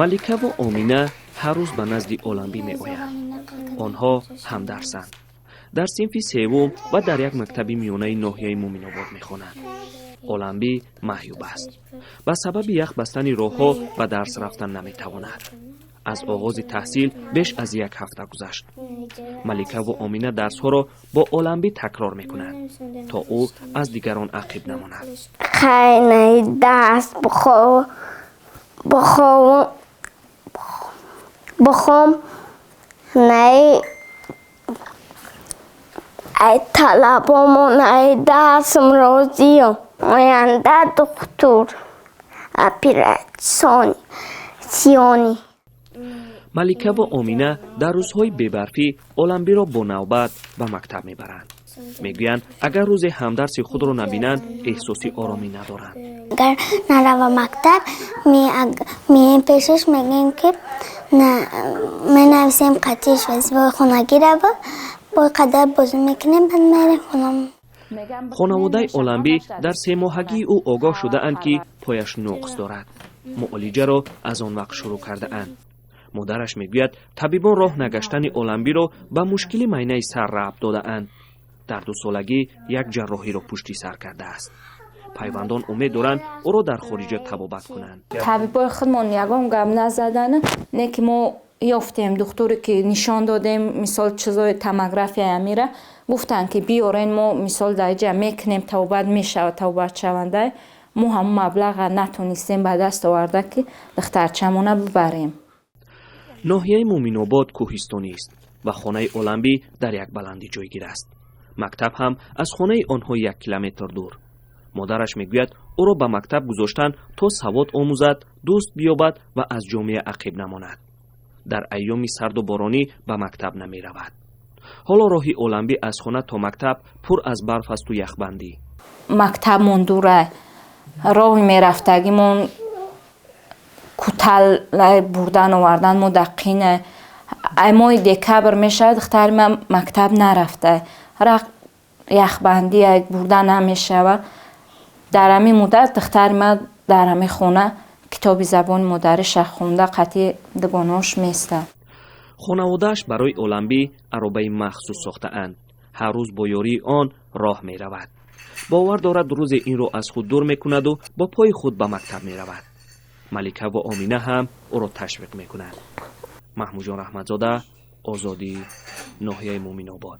Маликаву Омина ҳар рӯз ба назди Оламбӣ меоянд. Онҳо ҳамдарсанд, дар синфи севум ва дар як мактаби миёнаи ноҳияи Муминобод мехонанд. Оламбӣ маъюб аст. Ба сабаби ях бастани роҳҳо ба дарс рафтан наметавонад. Аз оғози таҳсил беш аз як ҳафта гузашт. Маликаву Омина дарсҳоро бо Оламбӣ такрор мекунанд, то ӯ аз дигарон ақиб намонад. Хайнаи даст биховам, бихом най ай талабомон, ай дарсам розиём. Оянда духтур оператсионӣ. Маликаву Омина дар рӯзҳои бебарфӣ Оламбиро бо навбат ба мактаб мебаранд. Мегӯянд, агар рӯзе ҳамдарси худро набинанд, эҳсоси оромӣ надоранд. Агар нарава мактаб, меем пешаш, мегӯем, ки менависем қатиш вазифаи хонагӣ рава, бо қадар бозӣ мекунем, баъд мерем хонамон. Хонаводаи Оламбӣ дар семоҳагии ӯ огоҳ шудаанд, ки пояш нуқс дорад. Муолиҷаро аз он вақт шурӯъ кардаанд. Модараш мегӯяд, табибон роҳ нагаштани Оламбиро ба мушкили майнаи сар рабт додаанд. Дар 2 солагӣ як ҷарроҳиро пушти сар кардааст. Пайвандон умед доранд, ӯро дар хориҷа табобат кунанд. Табибои худмон ягон гап назадан, не ки мо ёфтем духтуре, ки нишон додем, мисол, чизои томография амира гуфтанд, ки биёрен, мо, мисол, дар иҷа мекунем, табобат мешавад, табобатшаванда. Мо ҳамон маблаға натонистем ба даст оварда, ки духтарчамона бибарем. Ноҳияи Муминобод кӯҳистонист ва хонаи Оламбӣ дар як баландӣ ҷойгир аст. Мактаб ҳам аз хонаи онҳо 1 километр дур. Модараш мегӯяд, ӯро ба мактаб гузоштан, то савод омӯзад, дӯст биёбад ва аз ҷомеа ақиб намонад. Дар айёми сарду боронӣ ба мактаб намеравад. Ҳоло роҳи Оламбӣ аз хона то мактаб пур аз барф асту яхбандӣ. Мактабмон дурай, роҳи мерафтагимон кутал бурдан овардан мо дақина. Ай моҳи декабр мешавад, духтари ман мактаб нарафта. Яхбандӣ бурда намешавад. Дар ҳамин муддат духтари ман дар ҳамин хона китоби забони модариша хонда, қатъи дугонаош местад. Хонаводааш барои Оламбӣ аробаи махсус сохтаанд. Ҳар рӯз бо ёрии он роҳ меравад. Бовар дорад, рӯзе инро аз худ дур мекунаду бо пои худ ба мактаб меравад. Маликаву Омина ҳам ӯро ташвиқ мекунанд. Маҳмудҷон Раҳматзода, Озодӣ, ноҳияи Муминобод.